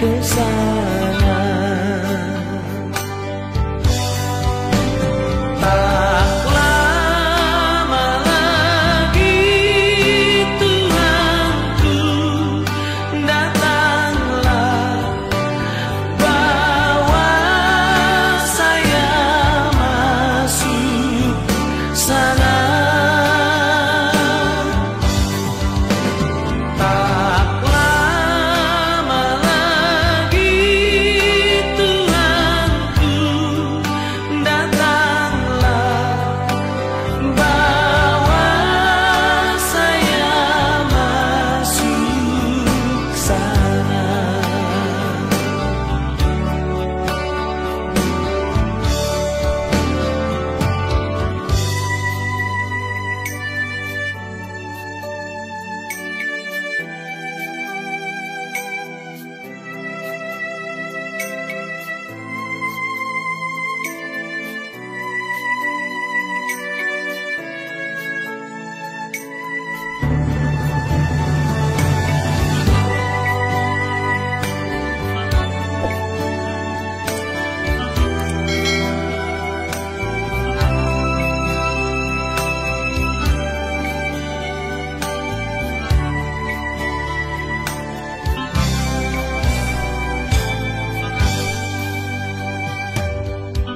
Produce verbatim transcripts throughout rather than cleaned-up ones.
Kesana. Tak lama lagi, Tuhanku, datanglah, bawa saya masuk sana. Tak lama lagi, Tuhanku, datanglah, bawa saya masuk sana.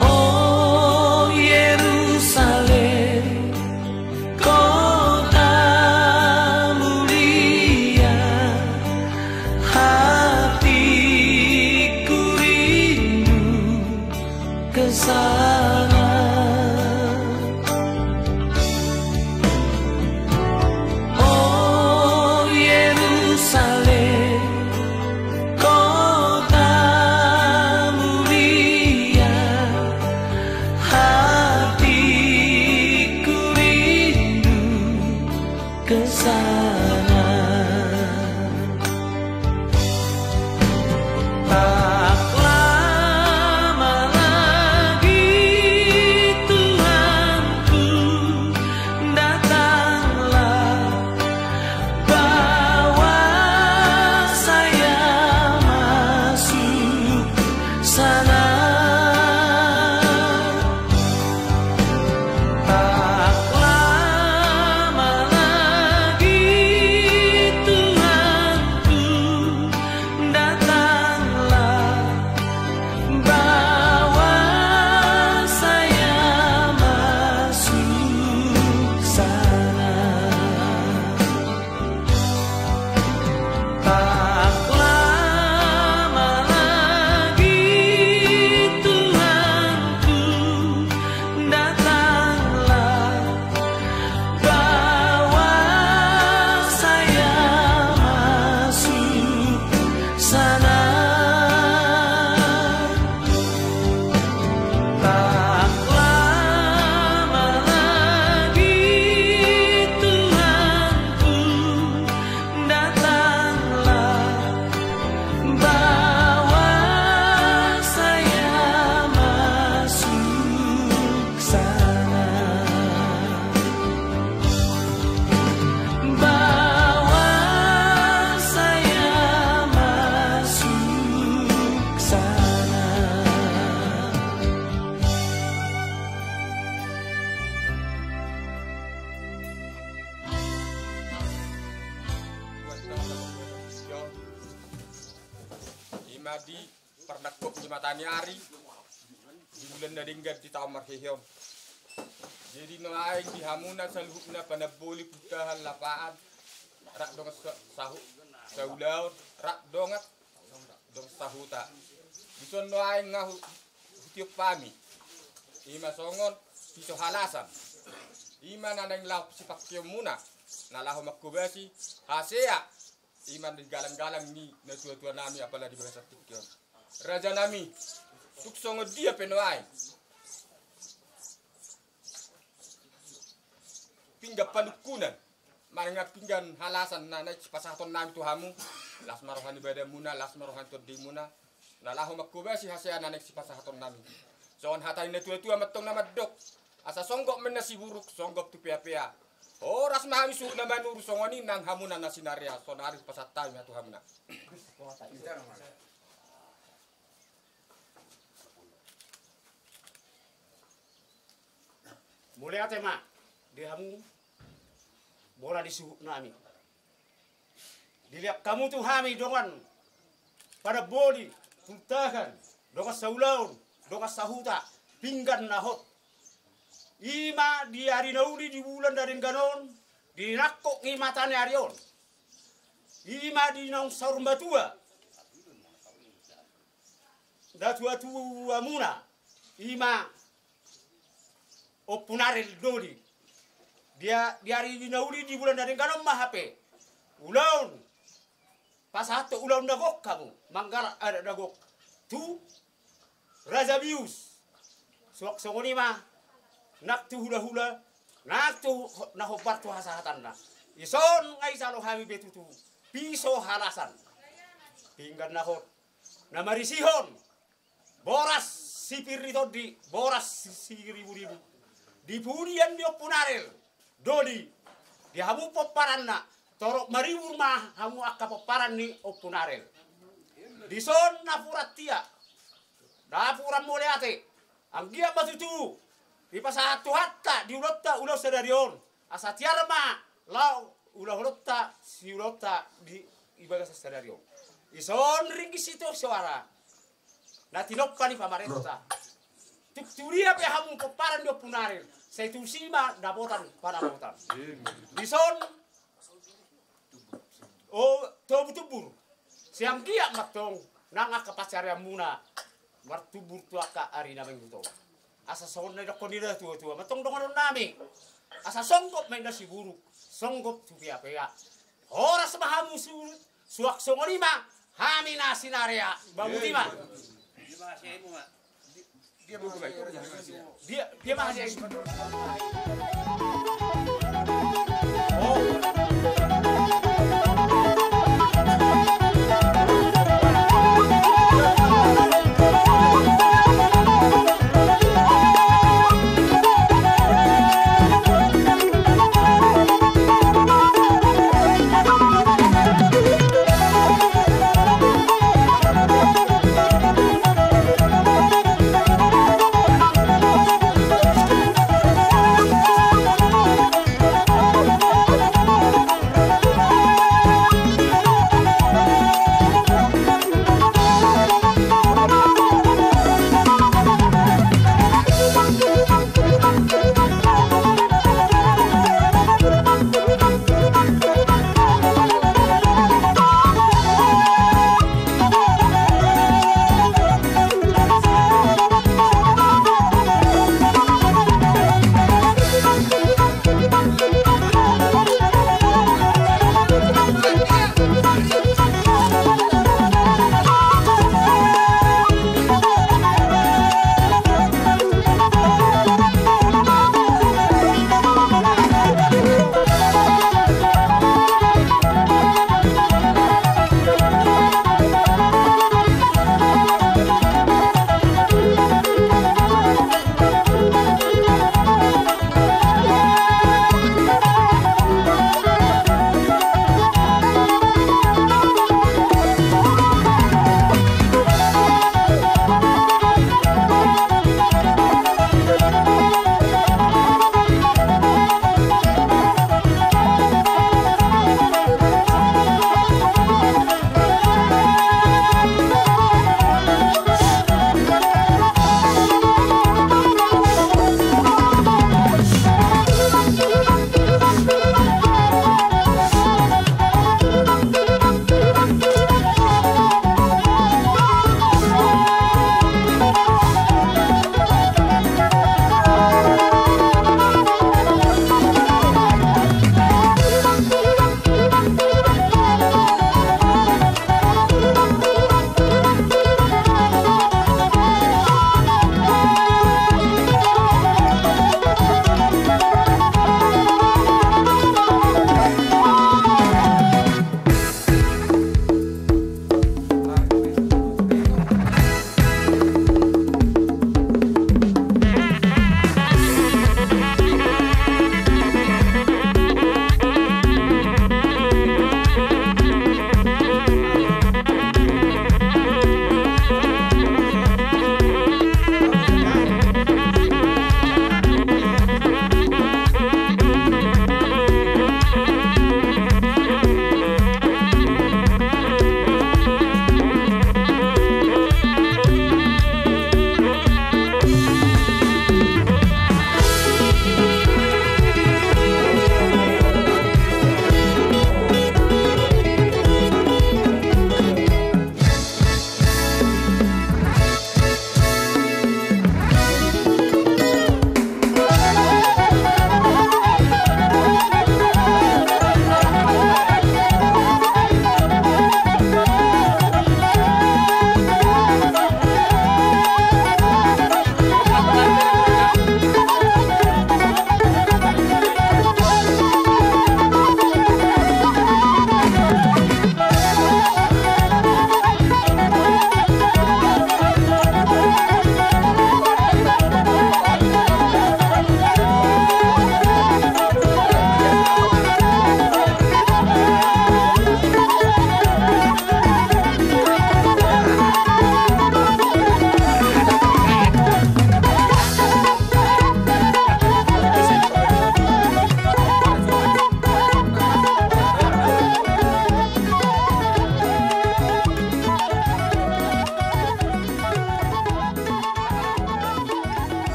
O Yerusalem, kota mulia, hatiku rindu ke sana. O Yerusalem, kota mulia, hatiku rindu ke sana. Tak lama lagi, Tuhanku, datanglah, bawa saya masuk sana. Tak lama lagi, Tuhanku, datanglah, bawa saya masuk sana. Tak lama lagi, Tuhanku, datanglah, bawa saya masuk sana. Tak lama lagi, Tuhanku, datanglah, bawa saya masuk sana. Bawa saya masuk sana. Ima di pardangkok ni mataniari, di bulan na denggan di taon marhehe on. Jadi nuaeng di hamuna saluhutna panamboli, puntahan, lapaan, rap dongan sa-, sahu-, saulaon, rap dongan, dongan sahuta. Dison nuaeng nga hu-, hutiop hami. Ima songon piso halasan. Ima na naeng laho sipangkeonmuna, na laho manghobasi hasea. Ima di galang-galang ni natuatua nami, apala di bagasan tingki on. Raja nami, tung songon dia pe nuaeng pinggan panungkunan, manang pinggan halasan na naeng sipasahaton nami tu hamu, las ma roha ni badanmuna, las ma roha ni tondimuna, na laho manghobasi hasea na naeng sipasahaton nami. Songon hata ni natuatua mantong na mandok, asa songgop ma na siburuk, songgop tu peapea. Horas ma hami suhut na manuru, songon i nang hamuna na sinarea, saonari pasahat hami ma tu hamuna. Mauliate ma di hamu bona ni suhut nami. Dilehon hamu tu hami dongan Padang Boli, Pultahan, dongan saulaon, dongan sahuta, pinggan na hot. I ma di ari na uli di bulan na denggan on, di nangkok ni mata ni ari on. I ma di naung saur matua natuatuamuna, i ma Ompu Narel Doli. Dia, di ari na uli di bulan na denggan on ma hape ulaon, pasahathon ulaon na gok hamu, manggalap adat na gok tu Raja Bius. Suang songon i ma nang tu hulahula, nang tu ho-, na hombar tu hasahatanna. Dison nunga dijalo hami be tutu piso halasan, pinggan na hot, na marisihon boras sipir ni tondi, boras si-, siriburibu. Di pudian ni Ompu Narel Doli, di hamu pomparanna, torop maribur ma hamu angka pomparan ni Ompu Narel. Dison napuran tiar, napuran mauliate, anggiat ma tutu dipasahat Tuhanta di ulaonta ulaon sadari on, asa tiar ma laho ulaonta siulaonta di, di bagasan sadari on. Dison ringgit sitio soara na tinompa ni pamarenta. Tung tu dia pe hamu pomparan ni Ompu Narel, sai tusi ma dapotan padapotan. Dison, o, tubu tubur, sai anggiat ma antong nang angka pansarianmuna martubur tu angka ari na mangihut on. Asa songon na nidokkon ni natuatua ma antong donganonnami, asa songgop ma inna siburuk, songgop tu peapea. Horas ma hamu suhut, suang songon i ma hami na sinarea. Bamuti ma. Dia, dia ma haja.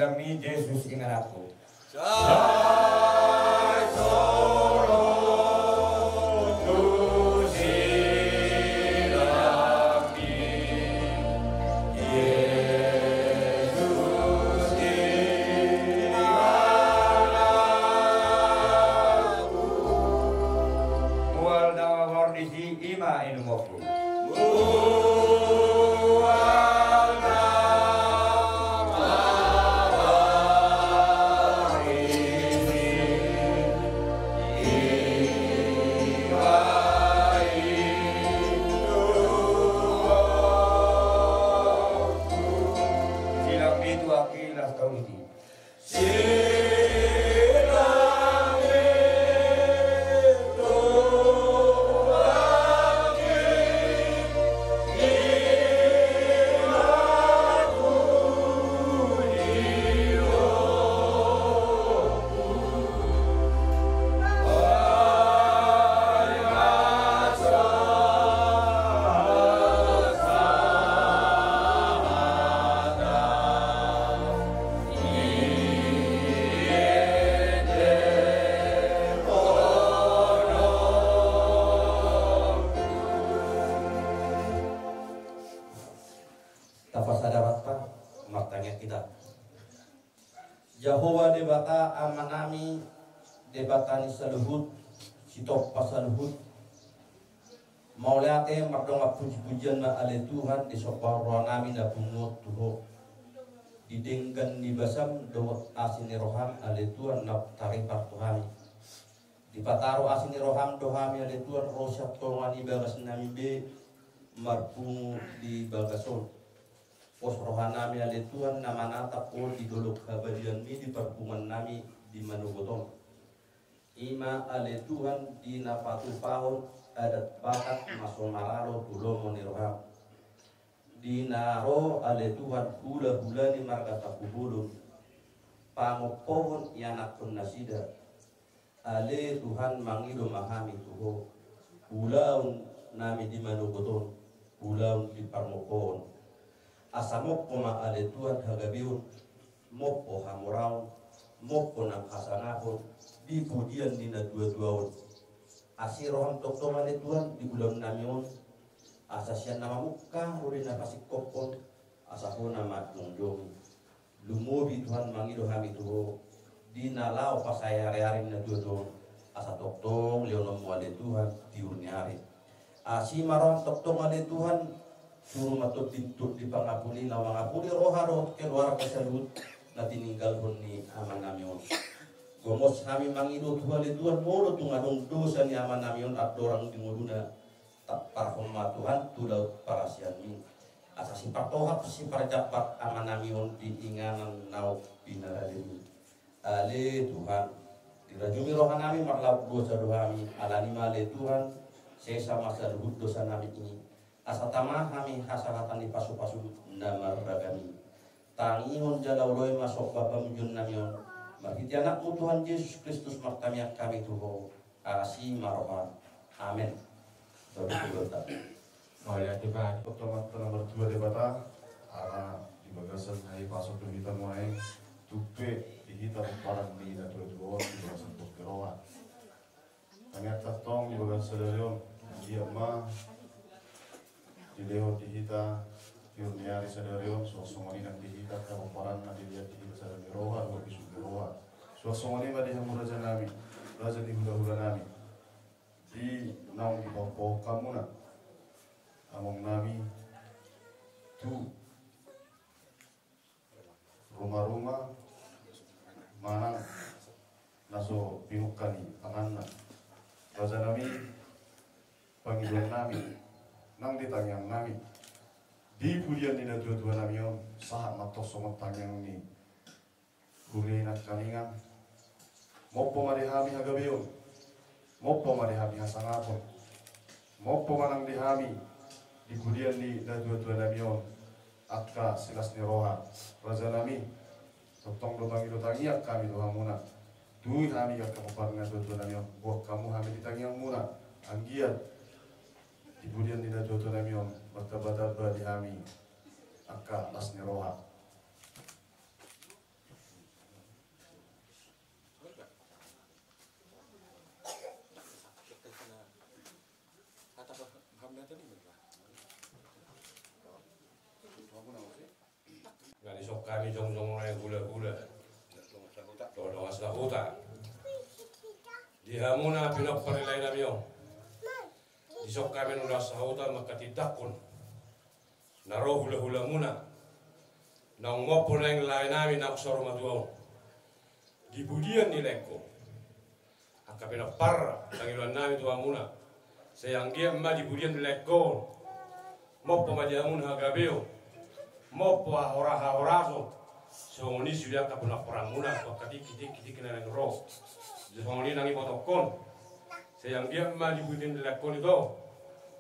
Demi Jesus ingananku. Mual na mamordisi ima inumonku. Silang pitu aki las tolu isi. Tapasada rohanta, martangiang hita. Jahowa Debata Amanami, Debata ni saluhut, sitompa saluhut, mauliate mardongan pujipujian ma ale Tuhan, disombahon rohanami na pungu on tu Ho. Di denggan ni basam dohot asi ni roham ale Tuhan na taripar tu hami. Dipataru asi ni roham do hami ale Tuhan, ro sian tonga ni bagasnami be marpungu di bagas on. Pos rohanami ale Tuhan na manatap Ho di dolok habadianmi di parpunguannami di manogot on. Ima ale Tuhan di na patupahon adat Batak na so maralo tu lomo ni roham. Di na ro ale Tuhan hulahula ni marga Tampubolon, pangompohon ianakhon nasida. Ale Tuhan, mangido ma hami tu Ho, ulaonnami di manogot on, ulaon di parmompoon. Asa mompo ma ale Tuhan hagabeon, mompo hamoraon, mompo nang hasangapon di pudian ni natuatua on. Asi roham tongtong ale Tuhan di ulaonnami on, asa sian na mamungka ro di na pasingkophon, asa Ho na manjongjongi. Lumobi Tuhan, mangido hami tu Ho, di na laho pasaeareari ni natuatua on, asa tongtong lehononmu ale Tuhan tiur ni ari. Asi ma roham tongtong ale Tuhan, suru ma Tondi, Tondi Pangapuli na mangapuli roha dohot keluarga saluhut na tininggalhon ni amanami on. Gomos hami mangido tu Ho ale Tuhan, molo tung adong dosa ni amanami on andorang di ngoluna, tamparhon ma Tuhan tu laut parasianmi. Asa sipartohap siparjampat amanami on di inganan naung pinaradeMi. Ale Tuhan, dirajumi rohanami, marlaok dosa do hami, alani ma ale Tuhan, sesa ma saluhut dosanami i, asa tama hami hasahatan ni pasupasu na marragam i. Tangihon jala oloi ma somba pamujionnami on, marhite AnakMu Tuhan Jesus Kristus martangiang hami tu Ho. Asi ma roham. Amen. Baru kedua. Mauliate ma di Amanta na martua Debata, ala di bagasan na hupasok do hita nuaeng, tung pe di hita pomparan ni natuatua on di bagasan pongki roha. Tangiangta tong di bagasan sadari on, anggiat ma dilehon di hita tiur ni ari sadari on, suang songon i nang di hita angka pomparan na dilehon di hita sada ni roha dohot bisuk ni roha. Suang songon i ma di hamu rajanami, raja ni hulahulanami, di naung dipahophop hamuna amangnami tu rumaruma manang na so pinungka ni tanganna. Rajanami, pangidoannami nang di tangiangnami di pudian ni natuatuanami on, sahat ma tong songon tangiang ni huria i nangkaningan. Mompo ma di hami hagabeon, mompo ma di hami hasangapon, mompo ma nang di hami di pudian ni natuatuanami on angka silas ni roha. Rajanami, tongtong do mangido tangiang hami tu hamuna. Tui hami angka pomparan ni natuatuanami on, boan hamu hami di tangiangmuna, anggiat di pudian ni natuatuanami on martambatamba di hami angka las ni roha. Sahuta. Di hamuna pinompar ni lae nami on. Dison hami ulaon sahuta manghatindanghon na ro hulahulamuna. Naung mompo naeng lae nami naung saur matua on. Di pudian ni laengkon. Angka pinompar pangidoan nami tu hamuna. Sai anggiat ma di pudian ni laengkon. Mompo ma di hamuna hagabeon. Mompo hahora-, hahorason. Songon i sude angka pinompar hamuna, angka tingki-tingki na naeng ro. Songon i nang ibotohon. Sai anggiat ma di pudian ni laengkon ito.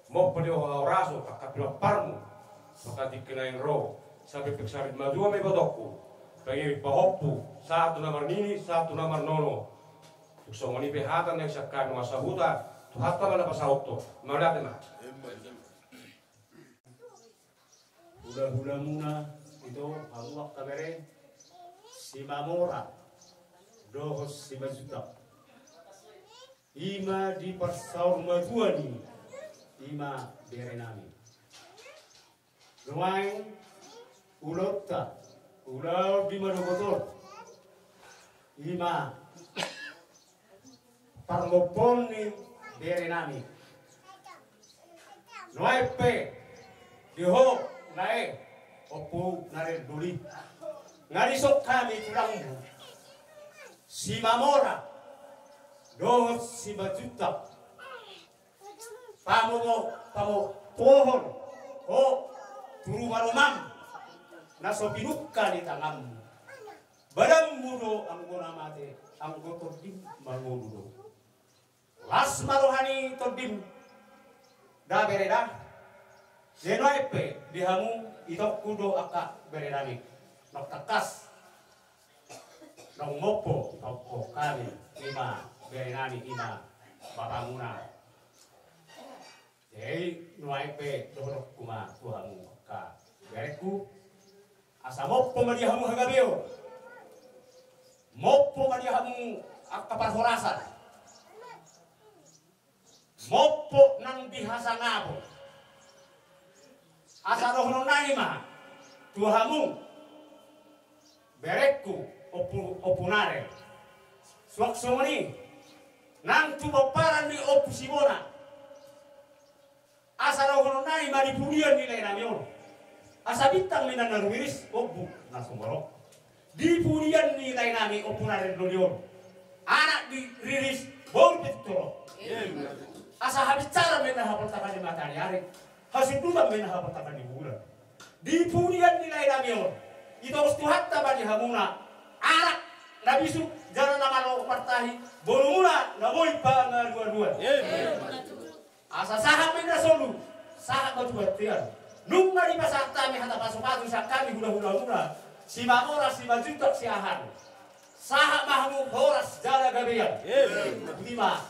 Mompo di ho hahorason, angka pinomparmu. Angka tingki na naeng ro. Sai pepek saur matua ma ibotohon. Pangidoan pahompu, sahat tu na marnini, sahat tu na marnono. Tung songon i pe hata na sian hami nunga sahuta, Tuhanta ma na pasahathon. Mauliate ma. Hulahulamuna ito, hamu angka bere, Simamora dohot Simanjuntak. I ma di parsaur matua ni, i ma bere nami. Nuaeng ulaonta, ulaon di manogot on. I ma parlompoon ni bere nami. Nuaeng pe di ho lae, Ompu Narenduli. Nga dison hami tulangmu, Simamora dohot Simanjuntak. Pamo, pamo, pohon ho tu ruma rumam na so pinungka ni tanganmu. Badanmu do anggo na mate, anggo tondim mangolu do. Las ma roha ni tondim da bere da. Nuaeng pe di hamu itongku do angka bere nami. Nang tangkas. Nang mompo, mompo hami, i ma bere nami, i ma bapamuna. Jadi nuaeng pe dohononku ma tu hamu angka berengku. Asa mompo ma di hamu hagabeon. Mompo ma di hamu angka parhorasan. Mompo nang di hasangapon. Asa dohonon nami ma tu hamu berengku, Ompu, Ompu Nare. Suang songon i nang tu pomparan ni Ompu Sibona. Asa dohonon nami ma di pudian ni lae nami on. Asa bintang ma inna na rumiris, ombun na sumorop. Di pudian ni lae nami Ompu Narenduli on. Anak di riris, boru pe totoro. Asa habinsaran ma inna haportangan ni mataniari. Hasundutan ma inna haportangan ni bulan. Di pudian ni lae nami on. Itogos Tuhanta ma di hamuna. Anak na bisuk jala na malo martahi. Borumuna na boi pangalualuan. Asa sahat ma inna solu, sahat ma tu bontean. Nunga dipasahat hami hata pasupasu sian hami hulahulamuna, Simamora, Simanjuntak, Siahaan. Sahat ma hamu horas jala gabean. Ima.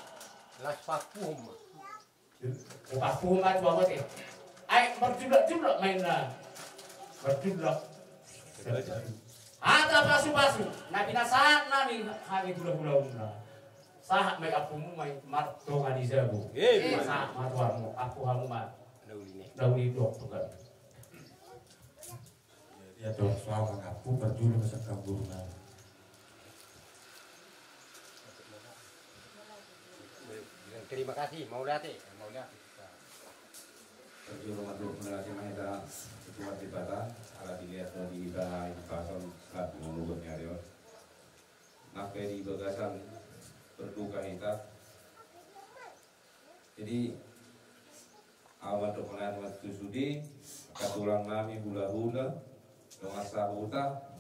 Las papuhon ma. Papuhon ma tu ahu ate. Ai marjulakjulak ma inna. Marjulak. Hata pasupasu na pinasahat nami hami hulahulamuna. Sahat ma i ampumu ma i martonga ni jabu. Sahat ma tu hamu, ampu hamu ma. Na uli ni. Na uli ni dokter kan. Jadi ado soal mangampu parjolo ma sian hamburu na. Terima kasih, mauliate, mauliate. Parjolo mandok mauliate ma hita tu Tuhan Debata, ala dilehon ma di hita impason sahat manogot ni ari on. Nangkin di bagasan berduka hita. Jadi ahu mandok mauliate ma tu sude, angka tulang nami hulahula, dongan sahuta,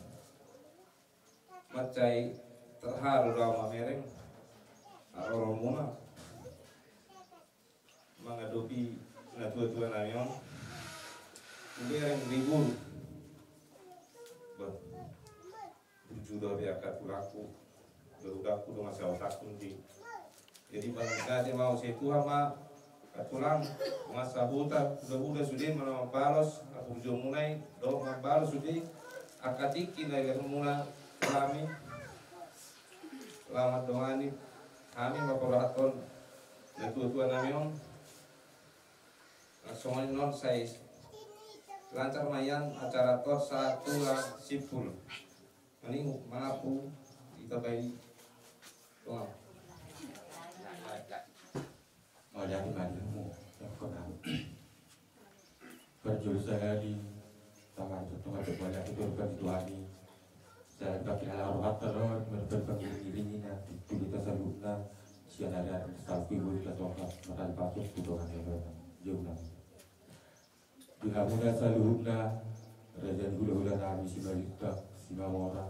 mansai terharu do ahu mamereng haroromuna. Mangadopi natuatua nami on. Hubereng ribur. Bah. Burju do be angka tulangku. Hulahulangku dongan sahutangku di. Jadi mauliate ma husea tu Tuhan ma angka tulang, dongan sahuta, hulahula sude ma na mambalos haburjuonmuna i, dohot mambalos sude angka tingki na nilehonmuna tu hami. Laho mandongani hami ma pasahathon natuatua nami on. Songon i non sai lancar ma nian acara on sahat tu na simpul. Maningot ma ampu, ditambai Mauliate ma di hamu. Parjolo sahali, tama di tonga-tonga mauliate tu Tuhan i. Sahali pakihala rohanta do, mauliate pangiring-iring i na, tu hita saluhutna, sian ari-ari salpu i boi tatoha, marhali pasu tu dongan ni Debata. Jauh nami. Di hamuna saluhutna, raja ni hula-hula nami Simanjuntak, Simamora,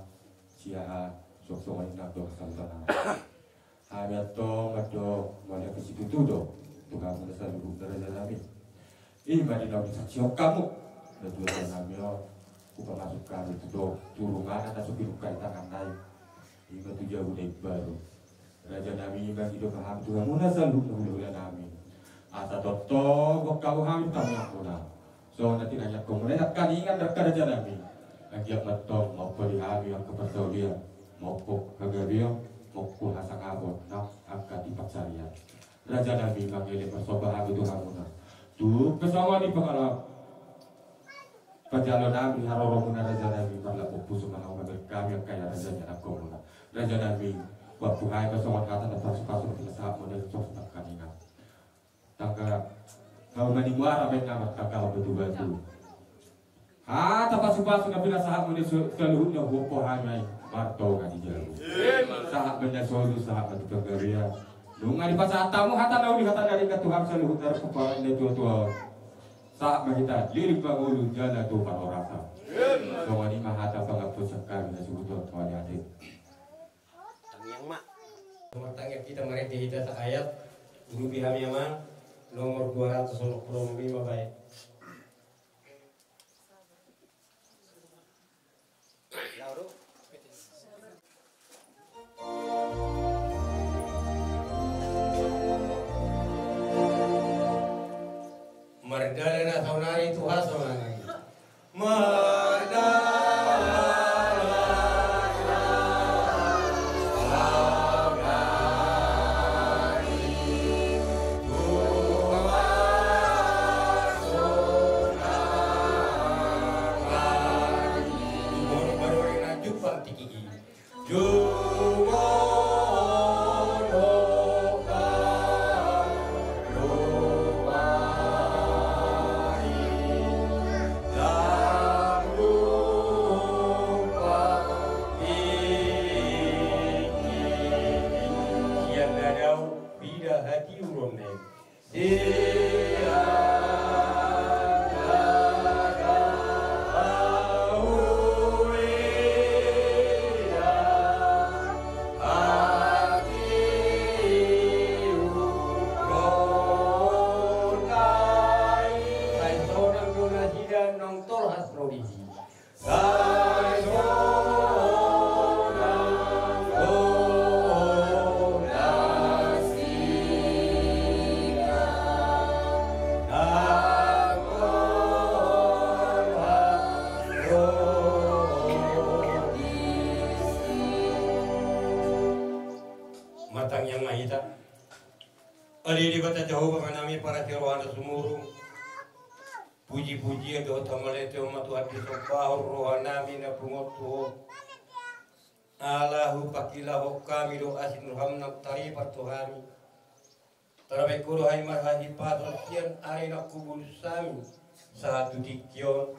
Siahaan, songon i nang dongan sahuta nami. Hami antong mandok mauliate situtu do tu hamuna saluhutna raja nami. I ma di na husaksihon hamu, na tu raja nami on, hupamasuk hami tu do, tu rumahna na so pinungka di tanganna i. I ma tu jabu na imbaru. Raja nami, mangido ma hami tu hamuna saluhutna hula-hula nami. Asa tongtong gokhon hamu hami tangiangmuna. Songon na tinangiangkonmuna i nangkaningan, raja nami. Anggiat ma antong mampa di hami angka parsaulian, mampa hagabeon, mampa hasangapon nang angka di pansarian. Raja nami, mangele marsomba hami tu hamuna. Tung pe songon i pangalaho pajalo nami haroromuna raja nami, marlapok pusu ma hamu mamereng hami angka ia raja ni anakkonmuna. Raja nami, huampu hami ma songon hata na pasu-pasu na pinasahatmuna i songon nangkaningan. Tangkas hamu ma ni muara baen na martangkahon batu-batu. Hata pasu-pasu na pinasahatmuna i saluhutna huampu hami ma i martonga di jabu. Sahat ma na solu, sahat ma tu panggabean. Nunga dipasahat hamu hata na uli, hata na ringan tu hami saluhutna, rap tu parade ni tua-tua on. Sahat ma hita leleng mangolu jala tu parhorasan. Songon i ma hata pangampuon sian hami na suhut on, mauliate. Tangiang ma. Martangiang hita, marende hita saayat. Urupi hami amang, nomor dua ratus onom pulu onom i ma baen. Mardalan na saonari tu hasonangan. Mardalan na saonari tu hasonangan. Jumolo ma dore na jumpang tingki i. Jumolo ma dore na jumpang tingki i. Sian na dao pida hatiuron na i. Sai sonang do nasida naung tolhas ro disi. Sai sonang do nasida naung tolhas ro disi. Martangiang ma hita. Ale Debata Jahowa, Amanami parasi roha na sumurung. Puji-pujian dohot hamauliateon ma Tuhan disombahon rohanami na pungu on tu Ho. Ala hupangkilahon hami do asi ni roham na taripar tu hami. Tarbahen Ho do hami marhahipason sian ari na hubulus hami sahat tu tingki on.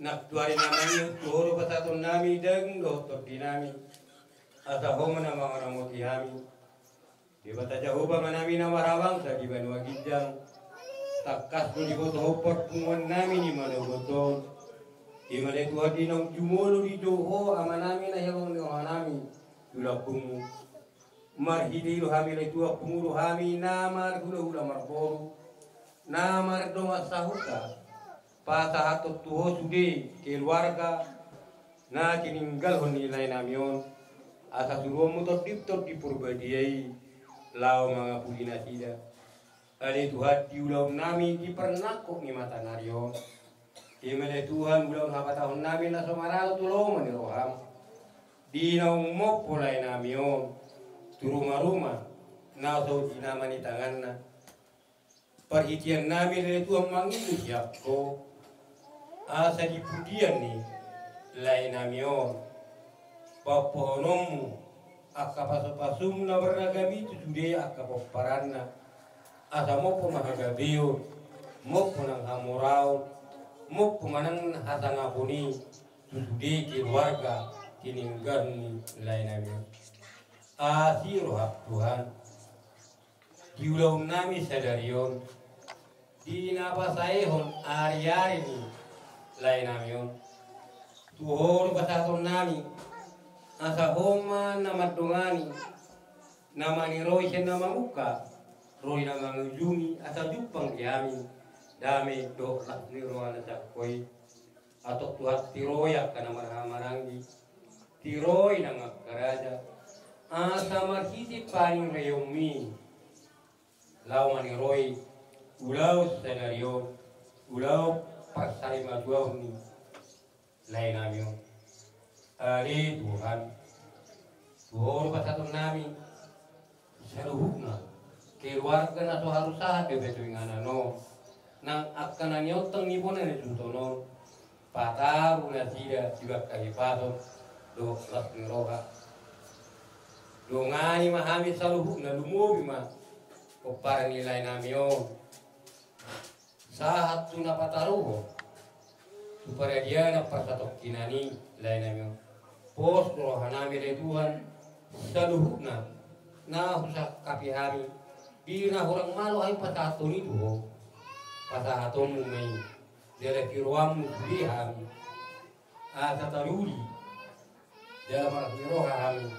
Nang tu ari na mangihut tu Ho do pasahatonnami daging dohot tondinami. Asa Ho ma na mangaramoti hami. Debata Jahowa, Amanami na marhabangsa di banua ginjang, tangkas do diboto Ho parpunguannami ni manogot on. I ma ale Tuhan, di naung jumolo dijou Ho Amanami na hinaholongan ni rohanami tu lambungmu. Marhite i do hami ale Tuhan, pungu do hami na marhulahula marboru, na mardongan sahuta, pasahathon tu Ho sude keluarga na tininggalhon ni laenami on, asa suruonmu Tondim Tondi Porbadia i laho mangapuli nasida. Ale Tuhan, di ulaonnami di parnangkok ni matanari on, i ma ale Tuhan ulaon hapatahononnami na so maralo tu lomo ni roham, di naung mompo laenami on tu ruma-ruma na so jinama ni tanganna. Parhiteannami ale Tuhan mangido sian Ho, asa di pudian ni laenami on, pampuhononmu angka pasupasum na beragam i tu sude angka pomparanna, asa mompo ma hagabeon, mompo nang hamoraon, mompo ma nang hasangapon i tu sude keluarga tininggalhon ni laenami on. Asi roham Tuhan di ulaonnami sadari on, di na pasaehon ariari ni laenami on. Tu Ho do pasahatonnami, asa Ho ma na mandongani, na maniroi sian na mamungka, ro di na mangujungi, asa jumpang di hami dame dohot las ni roha na sangkoi. Antong Tuhan, tiroi angka na marhahamaranggi, tiroi nang angka raja, asa marhite pangireonmi laho maniroi ulaon sadari on, ulaon parsarimatuaon ni laenami on. Ale Tuhan, tu Ho do pasahatonnami, saluhutna keluarga na so haru sahat dope tu inganan on, nang angka na niontang ni bona ni suhut on, pataru nasida di bangka hipason dohot las ni roha. Dongani ma hami saluhutna, lumobi ma pomparan ni laenami on. Sahat tu na pataruhon tu paradianan parsatongkinan i laenami on. Pos rohanami ale Tuhan, saluhutna na husangkapi hami, di na hurang malo hami pasahathon i tu Ho, pasahatonmu ma i, jala hiroanmu sude hami, asa taruli jala marlas ni roha hami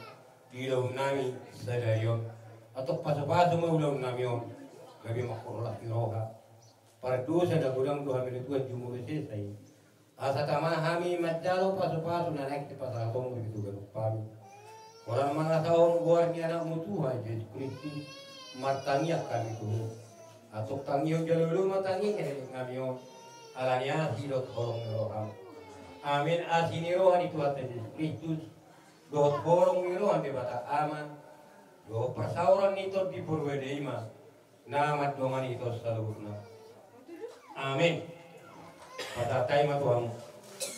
di ulaonnami sadari on. Antong pasupasu ma ulaonnami on, gabe mangkorhon las ni roha. Pardosa na godang do hami ale Tuhan, jumolo sesa i. Asa tama hami manjalo pasupasu na naeng sipasahatonmu di tu ganup hami. Holan mangasahon goar ni Anakmu Tuhan Jesus Kristus, martangiang hami tu Ho. Antong tangihon jala olo ma tangiang ni hami on, ala ni asi dohot holong ni roham. Amen. Asi ni roha ni Tuhanta Jesus Kristus, dohot holong ni roha ni Debata Ama, dohot parsaoran ni Tondi Porbadia i ma na mandongani hita saluhutna. Amen. Pasahat hami ma tu hamu,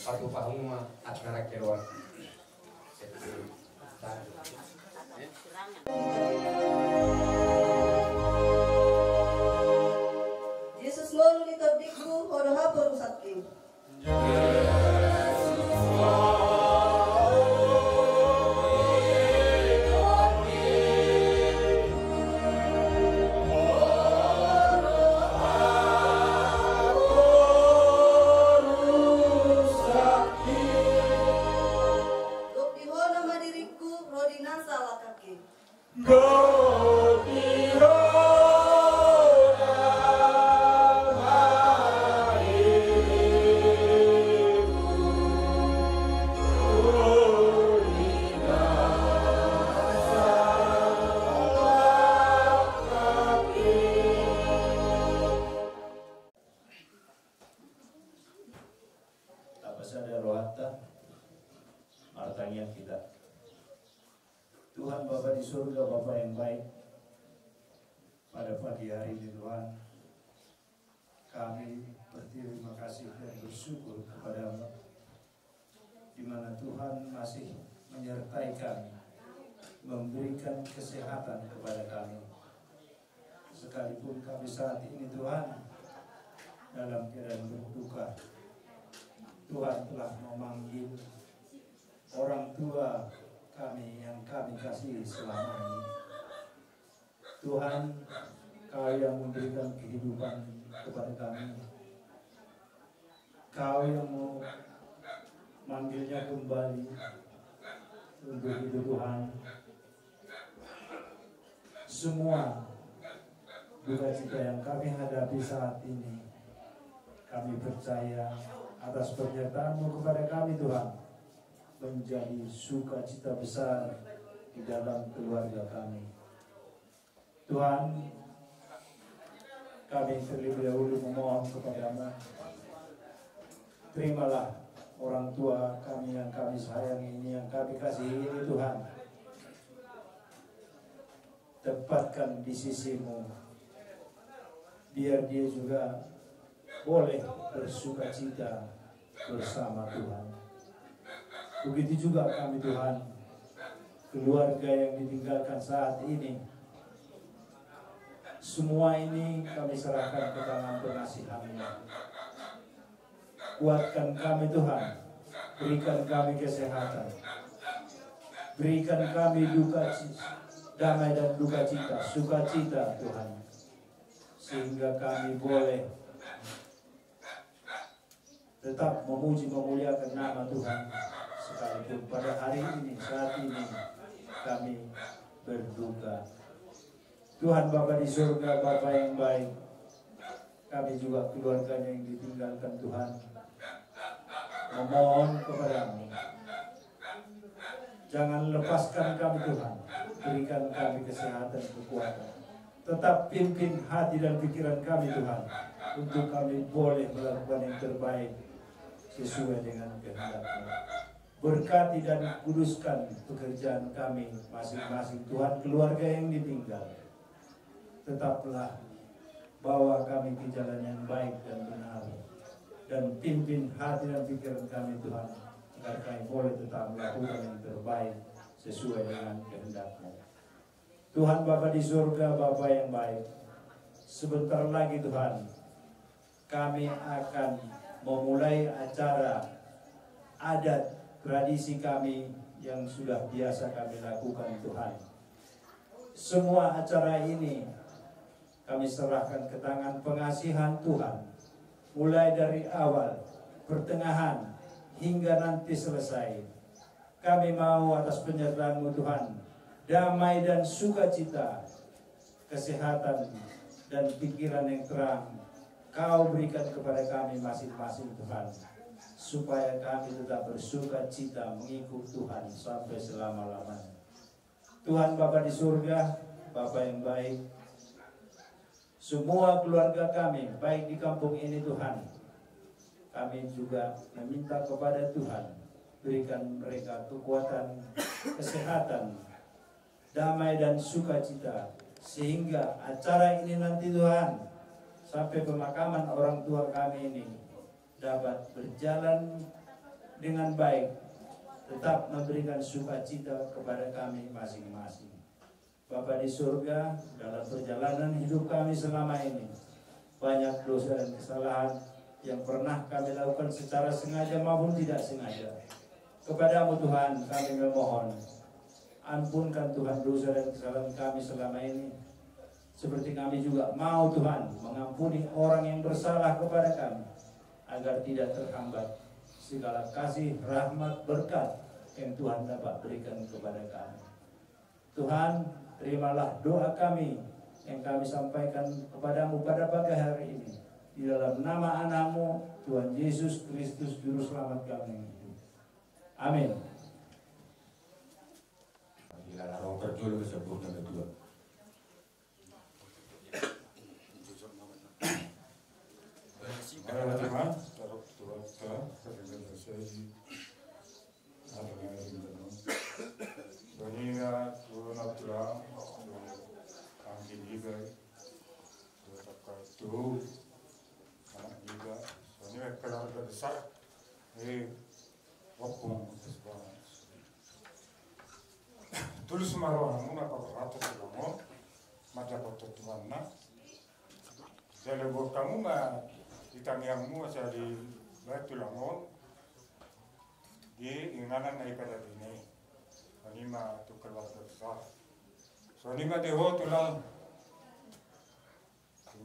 patupa hamu ma acara keluar. Jesus ngolu ni tondingku, Ho do haporusangki. Gok di Ho nama diringku, ro di nasa lakangki. Tapasada rohanta, martangiang hita. Tuhan Bapa di surga, Bapa yang baik, pada pagi hari ini Tuhan, kami berterima kasih dan bersyukur kepada-Mu, di mana Tuhan masih menyertai kami, memberikan kesehatan kepada kami. Sekalipun kami saat ini, Tuhan, dalam keadaan berduka, Tuhan telah memanggil orang tua kami yang kami kasih selama ini. Tuhan, Kau yang memberikan kehidupan kepada kami. Kau yang memanggilnya kembali untuk itu, Tuhan. Semua duka cita yang kami hadapi saat ini, kami percaya atas pernyataan-Mu kepada kami, Tuhan, menjadi sukacita besar di dalam keluarga kami. Tuhan, kami terlebih dahulu memohon kepada-Mu. Terimalah orang tua kami yang kami sayangi ini, yang kami kasihi ini, Tuhan. Tempatkan di sisi-Mu, biar dia juga boleh bersukacita bersama, Tuhan. Begitu juga kami, Tuhan, Keluarga yang ditinggalkan saat ini, semua ini kami serahkan ke tangan pengasihan-Mu. Kuatkan kami, Tuhan. Berikan kami kesehatan. Berikan kami duka ci-, damai dan duka cita, sukacita, Tuhan. Sehingga kami boleh tetap memuji, memuliakan nama Tuhan, sekalipun pada hari ini, saat ini, kami berduka. Tuhan Bapa di surga, Bapa yang baik, kami juga keluarganya yang ditinggalkan, Tuhan, memohon kepada-Mu, jangan lepaskan kami, Tuhan. Berikan kami kesehatan, kekuatan. Tetap pimpin hati dan pikiran kami, Tuhan, untuk kami boleh melakukan yang terbaik sesuai dengan kehendak-Mu. Berkati dan kuduskan pekerjaan kami masing-masing, Tuhan, keluarga yang ditinggal. Tetaplah bawa kami ke jalan yang baik dan benar, dan pimpin hati dan pikiran kami, Tuhan, agar kami boleh tetap melakukan yang terbaik sesuai dengan kehendak-Mu. Tuhan Bapa di surga, Bapa yang baik, sebentar lagi, Tuhan, kami akan memulai acara adat tradisi kami yang sudah biasa kami lakukan, Tuhan. Semua acara ini kami serahkan ke tangan pengasihan Tuhan, mulai dari awal, pertengahan, hingga nanti selesai. Kami mau atas penyertaan-Mu, Tuhan, damai dan sukacita, kesehatan dan pikiran yang terang Kau berikan kepada kami masing-masing, Tuhan, supaya kami tetap bersukacita mengikut Tuhan sampai selama-lamanya. Tuhan Bapa di surga, Bapa yang baik, semua keluarga kami, baik di kampung ini, Tuhan, kami juga meminta kepada Tuhan, berikan mereka kekuatan, kesehatan, damai dan sukacita, sehingga acara ini nanti, Tuhan, sampai pemakaman orang tua kami ini dapat berjalan dengan baik, tetap memberikan sukacita kepada kami masing-masing. Bapa di surga, dalam perjalanan hidup kami selama ini, banyak dosa dan kesalahan yang pernah kami lakukan secara sengaja maupun tidak sengaja. Kepada-Mu, Tuhan, kami memohon, ampunkan, Tuhan, dosa dan kesalahan kami selama ini. Seperti kami juga mau, Tuhan, mengampuni orang yang bersalah kepada kami, agar tidak terhambat segala kasih, rahmat, berkat yang Tuhan dapat berikan kepada kami. Tuhan, terimalah doa kami yang kami sampaikan kepada-Mu pada pagi hari ini. Di dalam nama Anak-Mu, Tuhan Yesus Kristus, Juru Selamat kami yang hidup. Amin. Di dalam roh perjolo sebutnya kedua. Mari, teman-teman, taruh dua, dua, sering selesai. Songon i ma tu na tulang, tu anggi niba, tu tangkas tu anak niba, songon i ma keluarga besar. Eh, wapung, terus banget. Tulus ma rohamuna paborhathon tulang on, mandapothon Tuhanna. Jala boan hamu ma di tangiangmu asa dibahen tulang on di inganan na i pada bini. Songon i ma tu keluarga besar. Songon i ma di ho tulang.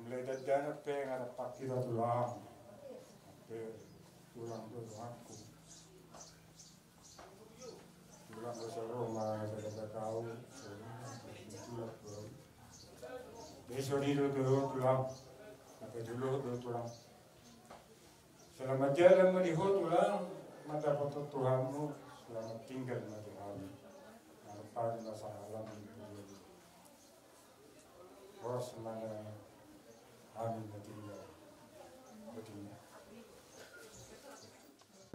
Mulai dakdanak pe nga dapot hita tulang. Pe tulang do donganku. Tulang do saro ma sada dakau. Tulang do. Jadi songon i do tulang. Apa dulu do tulang. Selamat jalan ma di ho tulang. Mandapothon Tuhanmu. Selamat tinggal ma di hami. Harapan masa alam. Horas ma na hami na tinggal. Betul.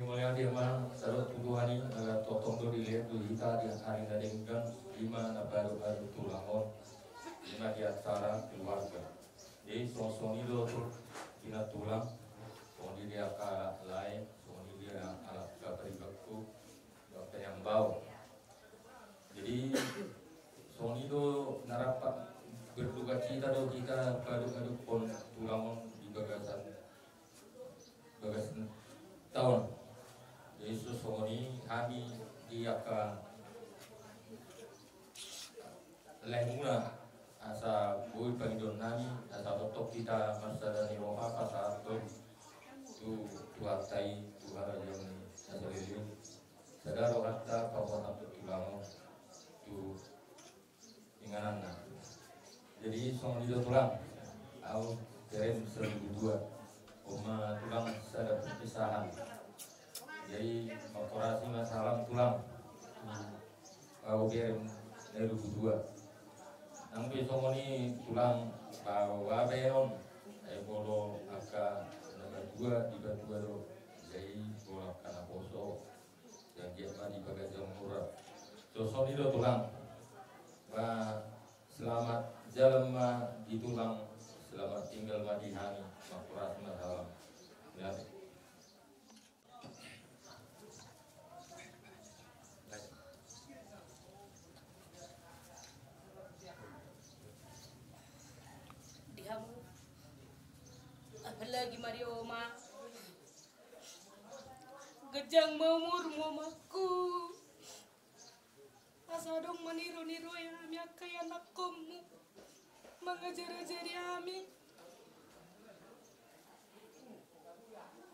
Mauliate ma saluhut tu Tuhan i, ala tongtong do dilehon tu hita di ari na denggan, i ma na baru-baru tulang on, i ma di acara keluarga. Jadi songon i do tu di na tulang, songon i di angka lae, songon i di angka paribakku, di angka yang bau. Jadi Jadi, songon i do na rap berdukacita do hita padopadophon tulang on di bagasan, bagasan taon. Jadi, so songon i hami di angka lehonmuna, asa boi pangidoan nami, asa tongtong hita marsada ni roha pasahathon tu Tuhanta i, tu harajaon ni na saleleng. Sada rohanta pasahathon tu tulang on tu ingananna. Jadi songon i do tulang, au berem sada ribu dua. On ma tulang sada perpisahan. Jadi mangkorasi ma salam tulang. Au berem sada ribu dua. Nang pe songon i tulang, baoa baenon. Ai molo angka na madua dipatua do. Jadi molo angka naposo, yang giat ma di bagasan mura. So songon i do tulang. Ba, selamat jalan ma di tulang, selamat tinggal ma di hami, mangkorasi ma salam. Ya. Di hamu, apalagi ma di oma. Ganjang ma umurmu, omakku. Asa adong manironiru hami angka ianakkonmu, mangajarajari hami.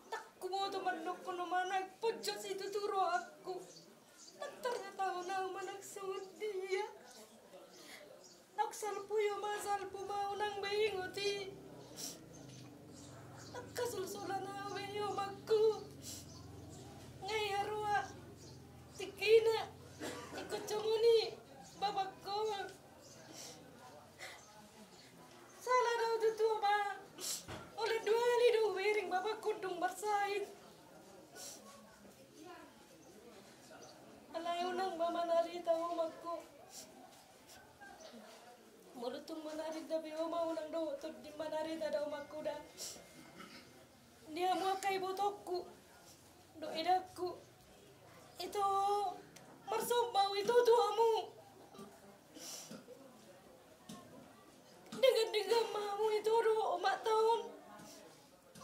Ndang huboto mandokkon manang pojos i tutu rohangku. Ndang tarhatahon au manang songon dia. Ndang salpu i oma, salpu ma unang be ingot i. Ndang hasolsolan au be i omakku. Nga ia roa tingkina ingkon songon i bapakku. Sala do au tutu oma. Olo dua hali do hubereng bapakku dung marsahit. Alai unang ma manarita omakku. Molo tung manarita pe oma, unang dohot tonding manarita da omakku da. Di hamu angka ibotongku dohot edangku, ito marsomba au ito tu hamu. Denggan-denggan ma hamu ito dohot omanta on.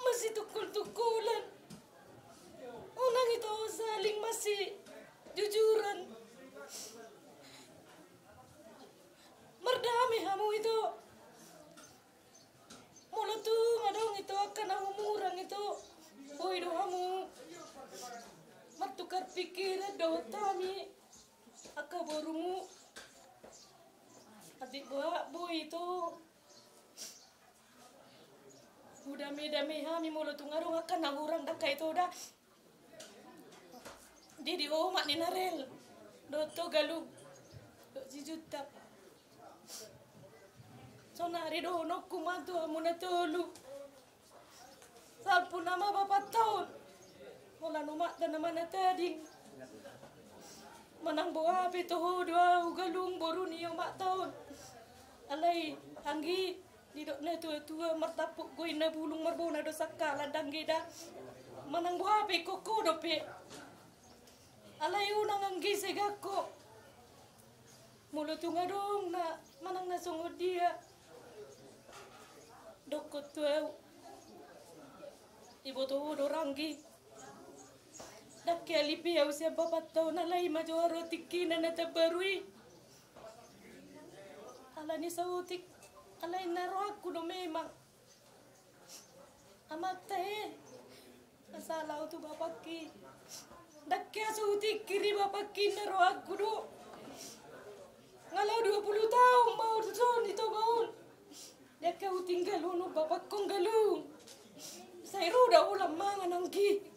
Masitungkol-tungkolan. Unang ito saling masijujuran. Mardame hamu ito. Molo tung adong ito angka na humurang ito, boi do hamu martukar pikiran dohot hami angka borumu. Atik boha boi ito hudame-dame hami molo tung adong angka na hurang, dangka ito da. Di, di omak ni na rel dohot tu Galung dohot si Juntak. Sonari dohononku ma tu hamu na tolu. Salpu nama bapanta on. Holan omanta nama na tading. Manang boha pe toho do au Galung boru ni omanta on. Alai anggi, didok na tua-tua, martampuk goi na bulung, marbona do sangkala, danggi da. Manang boha pe ingkon ho dope. Alai unang anggi segan ho. Molo tung adong na manang na songon dia, dokkon tu au. Iboto ho do ranggi. Ndang keali pe au sian bapanta on, alai ima jo ro tingkina na tambaru i. Alani saotik, alai na rohangku do memang. Amanta e, sala au tu bapakki. Ndang keali so hutingkiri bapakki, na rohangku do. Nga laho dua pulu taon ma au tu son i Toba on. Ndang keali hutinggalhon bapakku Galung. Sai ro da holan mangan anggi.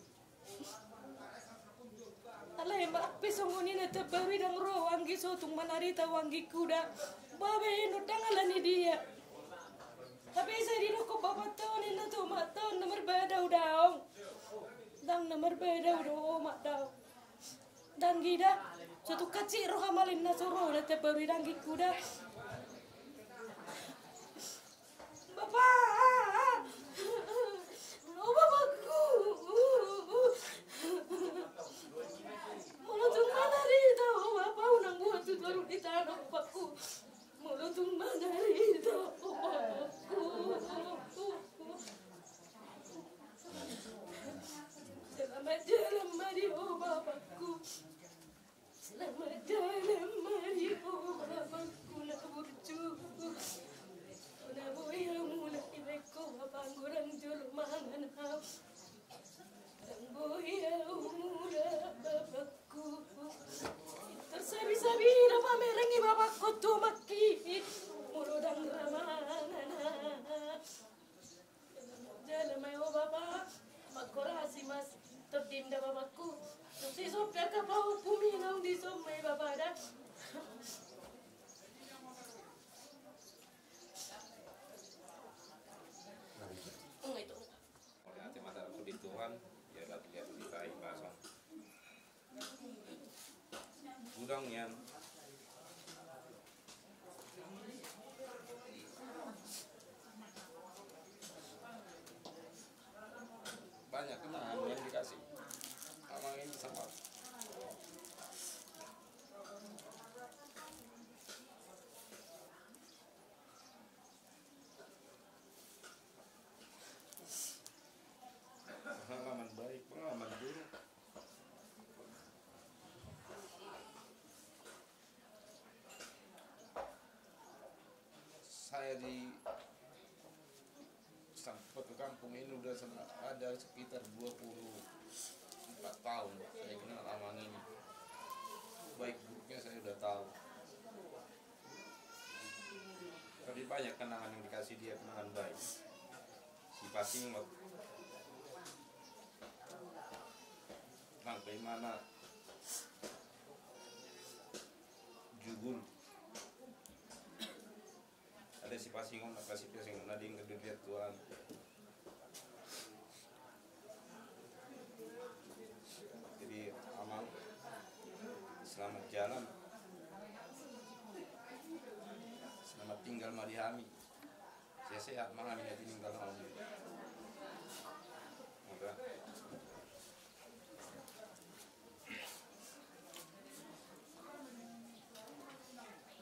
Alai ma pe songon i na tambaru i, ndang ro anggi, so tung manarita au anggingku da. Boha bahenon, ndang alani dia. Hape sai didokkon bapanta on ninna tu omanta on, na marbadau daong. Ndang na marbadau do omak daong. Danggi da. So tung hansit roham alai na so ro na tambaru i, anggingku da. Bapa! O bapakku! Molo tung manarita ho bapa, unang buat Baru di tano bapakku. Molo tung mangarita bapakku. Selamat jalan ma di ho bapakku. Selamat jalan ma di ho bapakku na burju. Na boi hamu na dibaen ho bapakku, ndang jolo mangan hau. Ndang boi hamu na bapakku. Tersabi-sabi na pamereng i bapakku tu mangki. Molo ndang ra mangan. Jala ma ho bapa, mangkorasi ma tondim da bapakku. Tung si sopi angka pahompumi naung dison ma i bapa da. Mauliate ma di Tuhan, ia dah lihat kita ibasan. Gudang nian. Banyak kenangan yang dikasih. Amang ini sama. Pengalaman baik, pengalaman buruk. Saya di sampai ke kampung ini udah sama, ada sekitar dua puluh empat tahun saya kenal amang ini. Baik buruknya saya udah tahu. Tapi banyak kenangan yang dikasih dia, kenangan baik. Sipasingot. Sampai mana jugul. Ada sipasingot, apa sipasingot, ada yang kedua Tuhan. Jadi, amang, selamat jalan. Selamat tinggal ma di hami. Sehat-sehat ma hami na tininggal hami. Maka.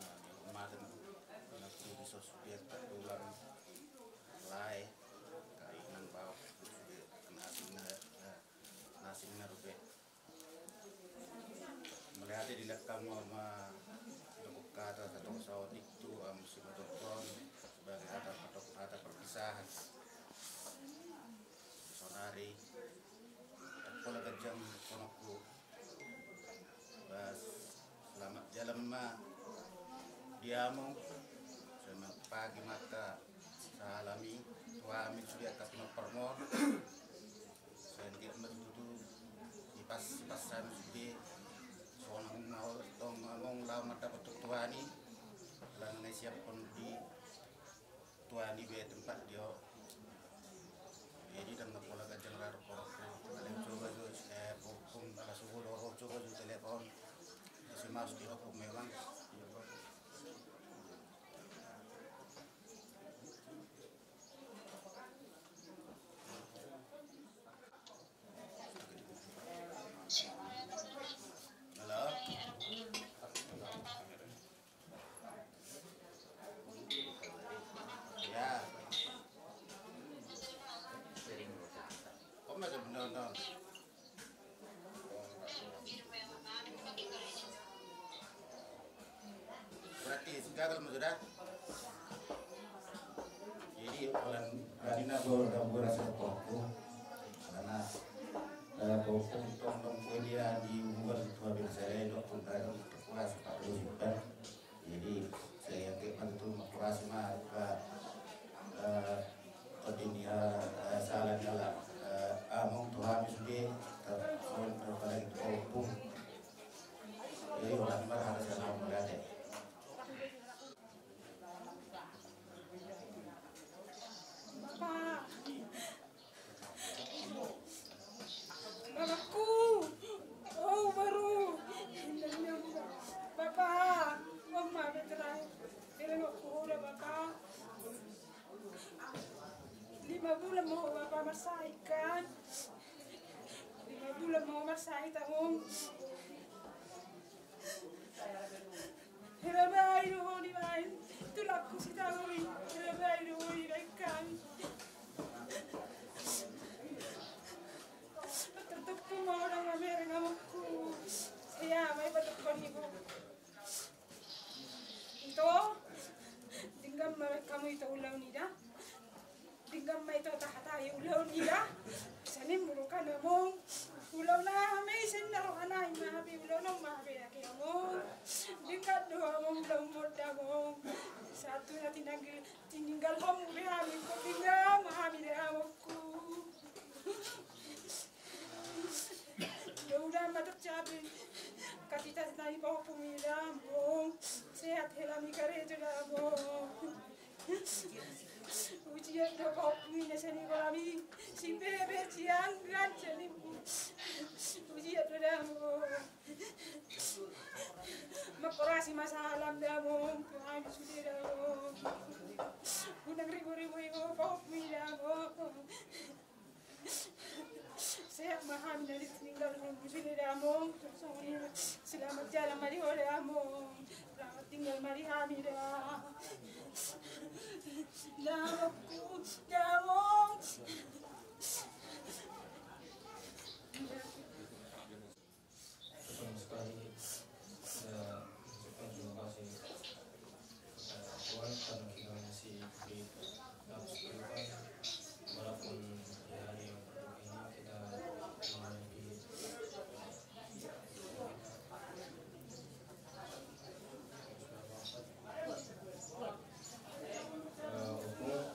Nah, di rumah dan anak di sosok dia tulang lae, kainan bawa sudah kena asing na, na asing na rupe. Melihat di lekang ma, ma, tokok kata, tokok saotik tu, am, si matokon, sebagai hata, hata perpisahan. Sonari, pola ganjang konokku. Bas, selamat jalan ma di among. Selamat pagi maka salami. Tuami sudah kasih nomor mon. Sengke ma tutu. Ipas, ipas sami sude. Sonang mau tong among lau ma dapot tuani. Lang na siap pon di tuani be tempat dio. Jadi dan pola ganjang raro korok. Kalian coba tu, eh, hukum ala suhu loro coba tu telepon. Masih mas di hukum memang. Halo. Ya. Kok masih benar-benar? Berarti gagal ma sudah. Jadi, orang tadi na gua udah gua rasa kepokok. Karena, eh, kepokok tong tong kue dia di umur tua biasa ya, dok pun gagal kepokok rasa tak terus juga. Jadi, saya yakin ma tutu mangkorasi ma, eh, tondingi, eh, sala ni ala, eh, among tu hami sude, ter-, ter-, apalagi tu kampung. Jadi, orang marhara sama melihat ya. Pak. Bapakku, oh baru. Bapa, oh ma beterai. Bilang aku udah bapa. Lima bulan ma ho bapa marsahit kan. Lima bulan ma ho marsahit among. Rabai do ho dibaen tulangku si Tano i, rabai do ho dibaen hami. Tartupa ma ho na mamereng amongku. Ia ma i patupa ni ho. Ito, denggan ma hamu ito ulaon i da. Denggan ma ito tahatai ulaon i da. Sian i molo kan among ulaon na hami sian na roha nai ma hami ulaon on ma hami ake among. Denggan do among ulaon on da among. Sahat tu na tinanggi tininggal hamu be hami ko denggan ma hami da amongku. Mudah-mudahan ma tercapai cita-cita ni pahompumi da among. Sehat hela ni karejo da among. Ujian do pahompumi na sian i kolami si bebe sian ganjani. Ujian do da among. Mangkorasi ma salam da among tu hami sude da among. Unang ribo-ribo i ho pahompumi da among. Sehat ma hami na tininggal hamu sude da among. Selamat jalan ma di ho da among. Selamat tinggal ma di hami da. Da amongku, da among. Pertama sekali, saya ucapkan terima kasih kepada Tuhan karena kita masih diberi dalam kehidupan, walaupun di hari yang berduka ini kita memiliki, eh, umur.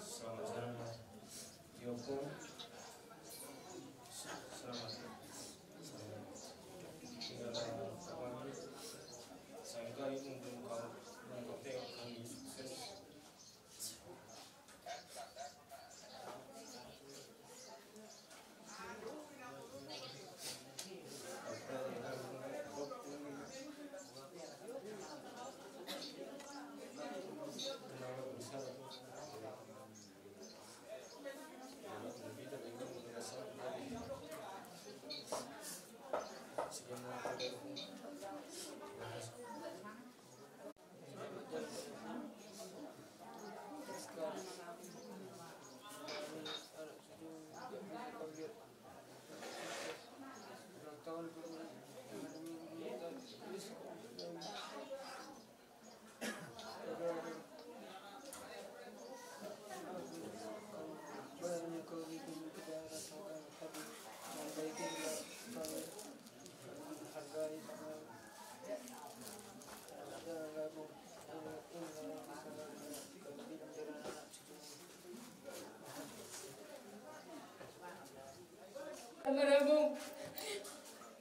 Selamat jalan, Mas. Dihukum. Selamat. Selamat. Tinggal, eh, apa namanya? Sangka itu untuk kau, untuk tengok kami sukses.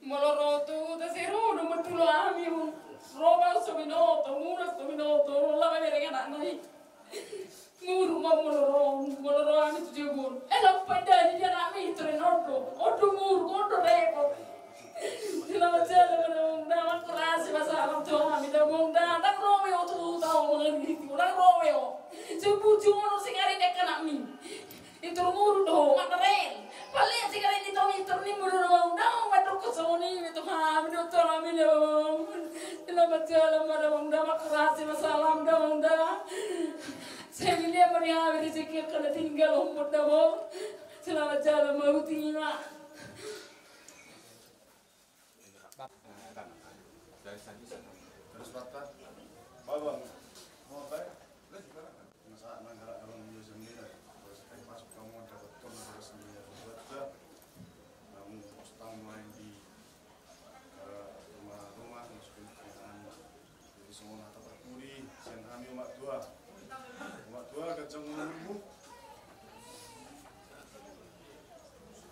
Molo ro tu huta, sai ro do mandulo hami, ro ma so binoto, muruk so binoto, ro laho mamereng anakna i. Muruk ma molo ro, molo ro hami tu jabu on. Eh, lam pandani dia anakmi, tore nondo, ondo muruk, ondo repot. Selamat jalan ma da among da, mangkorasi ma salam tu hami da among da, ndang ro be ho tu huta on mangalului, ndang ro be ho. Sai burju molo singari dia anakmi. Intor muruk do ho, mandarel. Palle singari ni tong intor ni mulu do among da, mandok songon i be tu hami do tu hami da among. Selamat jalan ma da among da, mangkorasi ma salam da among da. Sai dilehon ma di hami rezeki angka na tininggalhon da among. Selamat jalan ma, huti ma. Terus, Pak, Pak. Baba. Mau apa ya? Udah, sekarang. Masa nang galak abang dia sendiri. Terus, eh, masuk kamu, dapat kamu, terus sendiri. Buat, Pak. Kamu postang main di, eh, rumah-rumah, masukin ke anu. Jadi, songon hata parpudi sian hami omak tua. Omak tua, ganjang umurmu.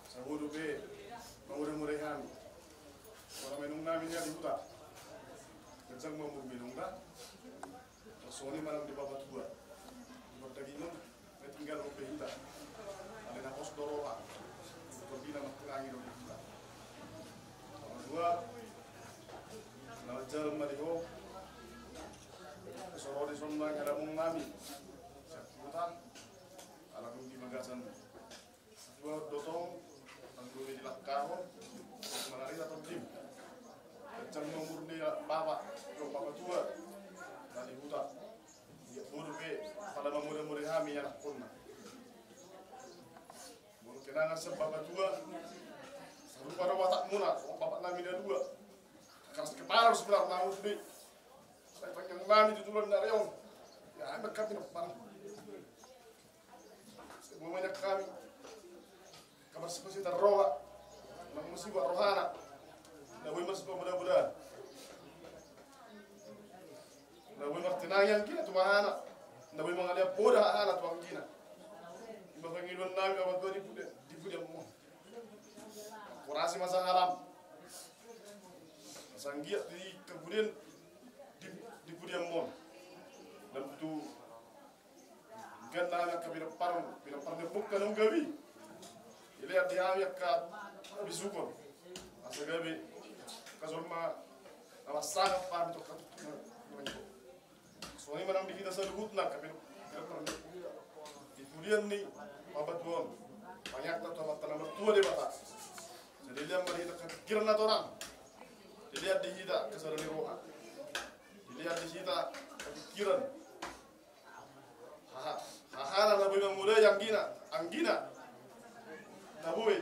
Sabodo pe, mauda-muda hami. Songon na inong nami nian di huta. Ganjang ma umur ni inong da. Songon i ma nang di bapa tua. Di pardagingon. Tinggal ro pe hita. Alai na pos do roha. Parbina mangkurangi do hita. Nomor dua, na manjalan ma di ho. Soro di son ma ngadamong nami. Siap hutan. Ala dung di bagasan. Dua dotong. Tanggul di langkahon. Mangarita tondim. Kencang nomor ni bapak. Dua bapak tua. Nang asa bapatua, sarupa do watakmuna, o bapak nami na dua. Keras kepala harus benar mau sude. Sai panjang nami tutulan dari on. Ya, anak kami nak parah. Sai boi manang hami. Kabar sipasitar roha. Nang musiba rohana. Na boi masipamuda-muda. Na boi martinangi anggina tu hahana. Na boi mangalean poda hahana tu anggina. Ima pangidoan nami bapatua di pudian, di pudianmon. Kurasi masa halam. Sanggiat di kemudian di, di pudianmon. Dan tu Ganna hami angka pinompar, pinompar ni ompunta na gabe. Dilean di hami angka bisukon. Asa gabe angka jolma na marsangap hami tu angka tutu. Songon i ma nang di hita saluhutna angka pinompar ni ompunta. Di pudian ni bapatua on. Pangidoan tu Amanta na martua Debata. Sai dilean ma di hita angka pikiran na torang. Dilean di hita angka sada ni roha. Dilean di hita angka pikiran. Haha, hahana na boi mamodai anggina, anggina. Na boi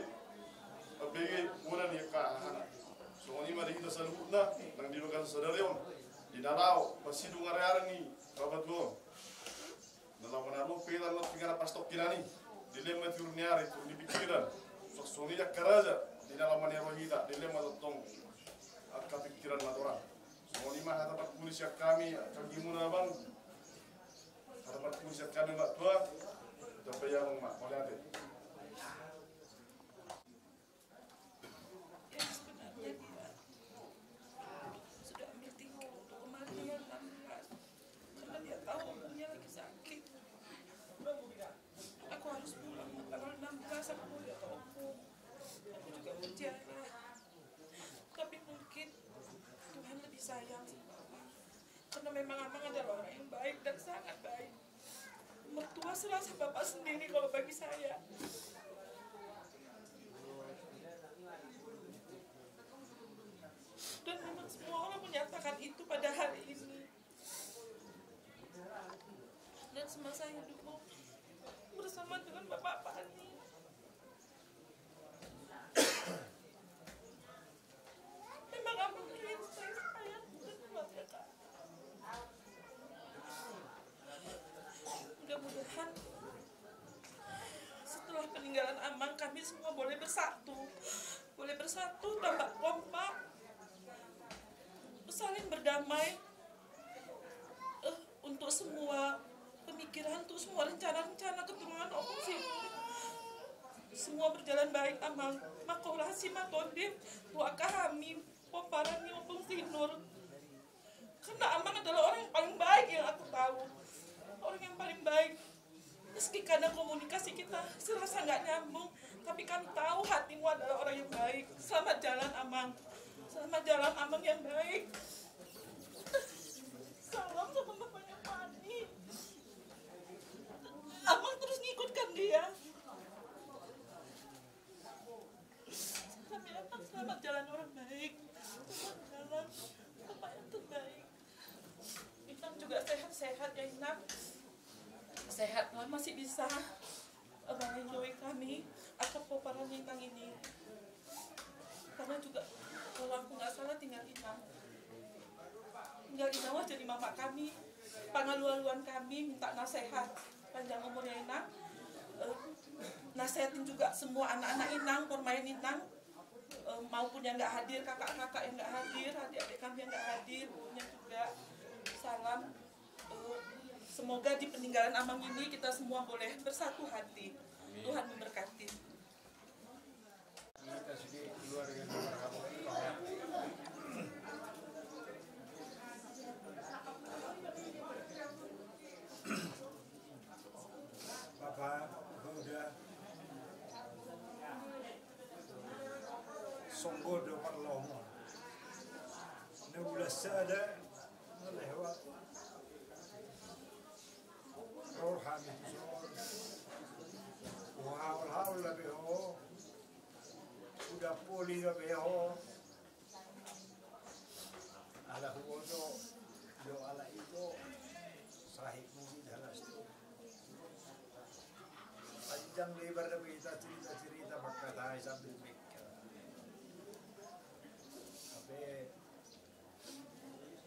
mambege bona ni angka hahana. Songon i ma di hita saluhutna, nang di bagasan sadari on. Di na laho, pasidung ari-ari ni bapatua on. Na laho manaruhon pe hita na tinggal na pastokkinan i. Dilean ma tiur ni ari, tiur ni pikiran. Songon i angka raja, di na laho manaruhon hita, dilean ma tongtong angka pikiran na torang. Songon i ma hata parpudi sian hami, angka anggimuna abang. Hata parpudi sian hami bapatua, jambai abang ma, mauliate. Ya, sebenarnya dia sudah ambil tiket untuk kemarin tanggal enam belas. Karena dia tahu ompunya lagi sakit. Aku harus pulang tanggal enam belas, aku mau lihat ompu. Aku juga mau ziarah. Tapi mungkin Tuhan lebih sayang sama Amang. Karena memang Amang adalah orang yang baik dan sangat baik. Mertua serasa bapak sendiri kalau bagi saya. Dan memang semua orang menyatakan itu pada hari ini. Dan semasa hidupmu bersama dengan Bapak Pani. Memang Amang mencintai saya dan keluarga kami. Mudah-mudahan setelah peninggalan Amang, kami semua boleh bersatu, boleh bersatu, tambah kompak, saling berdamai, eh, untuk semua pemikiran, untuk semua rencana-rencana keturunan Ompung Sinur. Semua berjalan baik, Amang. Mangkorasi ma tondip tu angka hami pomparan ni Ompung Sinur. Karena Amang adalah orang yang paling baik yang aku tahu. Orang yang paling baik. Meski kadang komunikasi kita serasa nggak nyambung, tapi kami tahu hatimu adalah orang yang baik. Selamat jalan, Amang. Selamat jalan, Amang yang baik. Salam sama bapaknya Pani. Amang terus ngikutkan dia. Kami akan selamat jalan orang baik. Selamat jalan Bapak yang terbaik. Inang juga sehat-sehat ya, Inang. Sehat lah, masih bisa, eh, menenjoi kami, angka pomparan Inang ini. Karena juga, kalau aku nggak salah, tinggal Inang. Tinggal Inang wah jadi mama kami, pangalualuan kami, minta nasehat, panjang umurnya Inang. Eh, nasehatin juga semua anak-anak Inang, pomparan Inang, eh, maupun yang nggak hadir, kakak-kakak yang nggak hadir, adik-adik kami yang nggak hadir, ibunya juga. Salam. Eh, semoga di peninggalan Amang ini kita semua boleh bersatu hati. Tuhan memberkati. Bapa, Roda, songon do parlomo. Na ulaon sada, na lewat. Roha ni son. Huhaol-haol labe ho. Uda poli gabe ho. Ala huboto do ala ito. Sahit mungkin halas tu. Panjang lebar da hita cerita-cerita Hape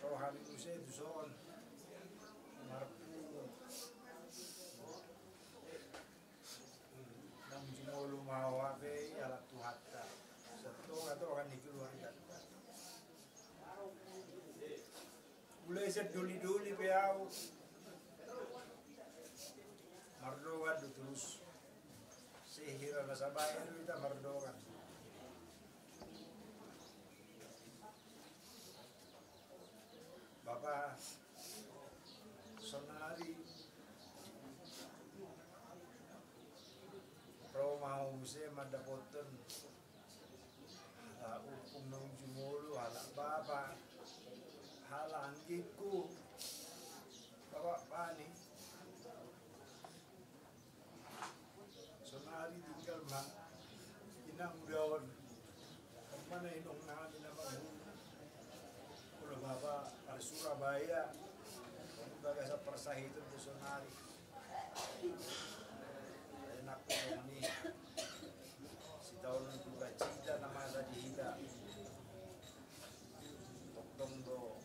roha ni muse tu son marpungu. Nang jumolo ma au hape i ala Tuhanta. Satonga-tonga ni keluarga. Mulai sian doli-doli pe au mardongan do terus. Sehira na sabae do hita mardongan. Bapa, sonari ro ma au muse mandapothon ala ompung naung jumolo, ala bapa, ala anggingku, Bapa Bani. Sonari tinggal ma inang udaon. Mana inong nami na mangulu. Olo bapa, ala Surabaya. Bagasan parsahiton do sonari. Enak songon i. Sitaonon dukacita na masa di hita. Tongtong do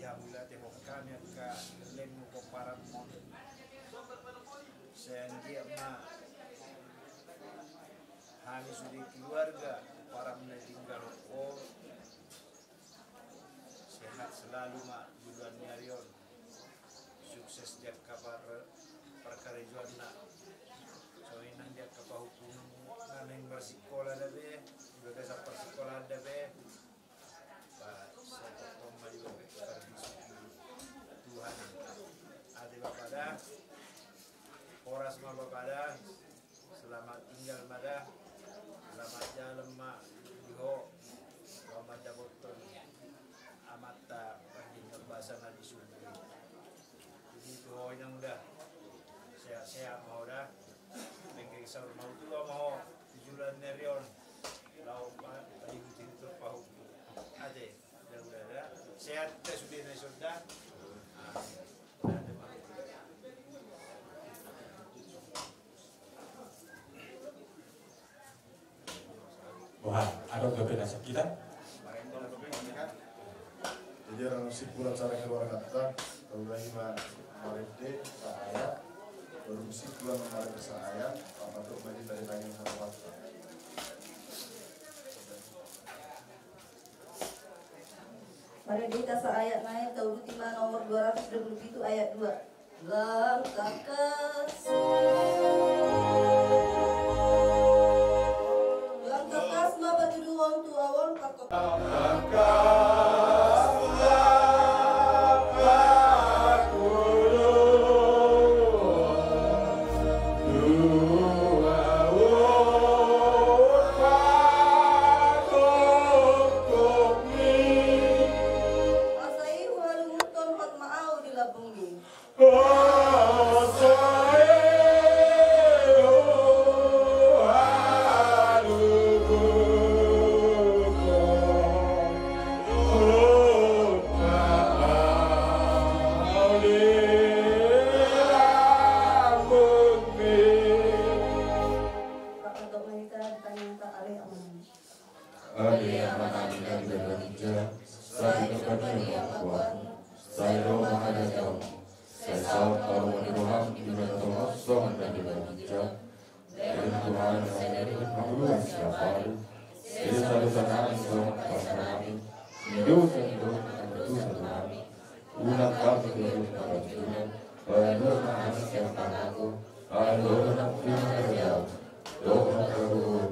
ia mula tepok hami angka lelengmu pomparanmon. Sai anggiat ma hami sude keluarga pomparanmu na tinggal ho. Sehat selalu ma joloan ni ari on. Sukses di angka par-, parkarejoanna. Songon i nang di angka pahompu na naeng marsikola dope, di bagasan parsikolaanna dope. Ba, sai tongtong ma di bagasan pardisuhi Tuhan. Ate bapa da. Horas ma bapa da. Selamat tinggal ma da. Selamat jalan ma di ho. Selamat mandapothon amanta pardenggan basa na di surgo. Jadi tu ho inang da. Sehat-sehat ma ho da. Penggeng saur matua ma ho di joloan ni ari on. Laho pa-, paihuthon pahompu. Ate. Sehat hita sude na dison da. Wah, adong dope na sakitan. Jadi, adong simpulan sahala keluarganta, taulahi ma marende saayat, baru simpulan marende saayat, apa tu ma di tadi tanya sama. Marende hita saayat nai, tauduti ma nomor dua ratus dua puluh pitu ayat dua. Langkah kas. Langkah kas ma patuduhon tu ahu on, pangkot. Langkah kas ma patuduhon. Asa i huhalungunhon hot ma ahu di lambungmi. Ale Amanami na di banua ginjang, sai tongtong ma harajaonmu, sai ro ma harajaonmu, sai saut ma lomo ni roham di banua tonga on songon na di banua ginjang. Bere ma tu hami hasian ni hangoluan siapari. Sesa dosa nami songon panesanami di dosa ni dohot na mangalusi hami. Unang tama hami tu pangunjunan, palua ma hami sian pangago. Ai Ho do nampuna harajaon dohot hagogoon,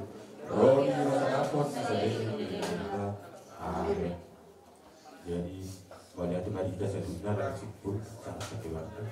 ro di harajaon na saleleng. Amin. Jadi, mauliate ma di hita saluhutna, langsung pun sangat keluarga.